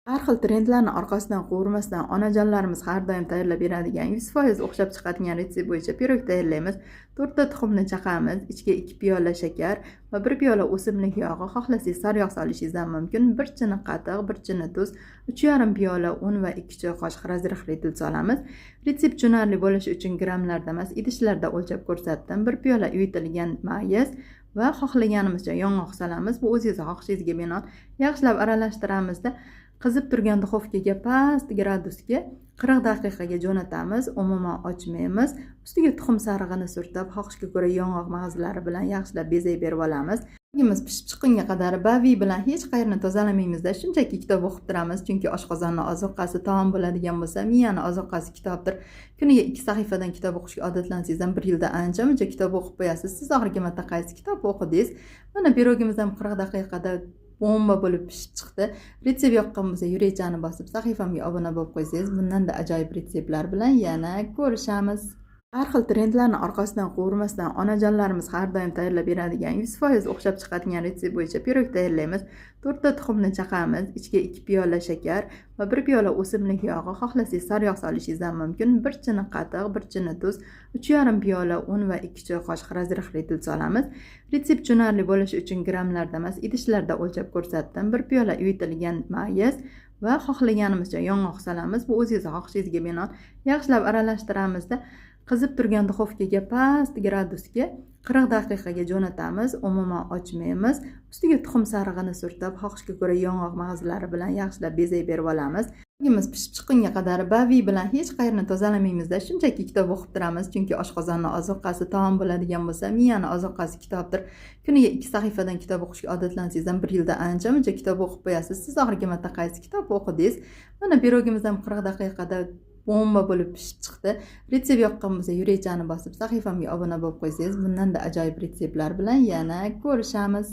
Har xil trendlarni orqasidan quvurmasdan onajonlarimiz har doim tayyorlab beradigan 100% o'xshab chiqadigan retsept bo'yicha pirog tayyorlaymiz. 4 ta tuxumni chaqamiz, ichiga 2 piyola shakar va 1 piyola o'simlik yog'i, xohlasangiz sariyog' solishingiz ham mumkin, 1 chini qatiq, 1 chini tuz, 3,5 piyola un va 2 choy qoshiq разрыхлитель solamiz. Retsept tushunarli bo'lishi uchun grammlarda emas, idishlarda o'lchab ko'rsatdim. 1 piyola uyitilgan mayiz va xohlaganimizcha yong'oq solamiz. Bu o'zingiz xohishingizga binoan. Yaxshilab aralashtiramizda, qizib turgan duxovkaga past gradusga 40 daqiqaga jo'natamiz, umuman ochmaymiz. Ustiga tuxum sarig'ini surtib, xohishga ko'ra yong'oq mag'izlari bilan yaxshilab bezak berib olamiz. Pirogimiz pishib chiqqunga qadar bavi bilan hech qayerni tozalamaymizda, shunchaki kitob o'qib turamiz, chunki oshqozonni ozuqasi taom bo'ladigan bo'lsa, miyani ozuqasi kitobdir. Kuniga 2 sahifadan kitob o'qishga odatlansangiz ham 1 yilda ancha-muncha kitob o'qib qo'yasiz. Siz oxirgi marta qaysi kitob o'qidingiz? Mana pirogimiz ham 40 daqiqada bomba bo'lib pishib chiqdi. Retsept yoqqan bo'lsa, yurakchani bosib sahifamga obuna bo'lib qo'ysangiz, bundanda ajoyib retseptlar bilan yana ko'rishamiz. Har xil trendlarni orqasidan quvurmasdan onajonlarimiz har doim tayyorlab beradigan 100% o'xshab chiqadigan retsept bo'yicha pirog tayyorlaymiz. 4 ta tuxumni chaqamiz, ichiga 2 piyola shakar va 1 piyola o'simlik yog'i, xohlasangiz sariyog' solishingiz ham mumkin, 1 chini qatiq, 1 chini tuz, 3,5 piyola un va 2 choy qoshiq разрыхлитель solamiz. Retsept tushunarli bo'lishi uchun grammlarda emas, idishlarda o'lchab ko'rsatdim. 1 piyola uyitilgan mayiz va xohlaganimizcha yong'oq solamiz. Bu o'zingiz xohishingizga binoan. Yaxshilab aralashtiramizda, qizib turgan duxovkaga past gradusga 40 daqiqaga jo'natamiz, umuman ochmaymiz. Ustiga tuxum sarig'ini surtib, xohishga ko'ra yong'oq mag'izlari bilan yaxshilab bezak berib olamiz. Pirogimiz pishib chiqqunga qadar bavi bilan hech qayerni tozalamaymizda, shunchaki kitob o'qib turamiz, chunki oshqozonni ozuqasi taom bo'ladigan bo'lsa, miyani ozuqasi kitobdir. Kuniga 2 sahifadan kitob o'qishga odatlansangiz ham 1 yilda ancha-muncha kitob o'qib qo'yasiz. Siz oxirgi marta qaysi kitob o'qidingiz? Mana pirogimiz ham 40 daqiqada bomba bo'lib pishib chiqdi. Retsept yoqqan bo'lsa, yurakchani bosib sahifamga obuna bo'lib qo'ysangiz, bundanda ajoyib retseptlar bilan yana ko'rishamiz.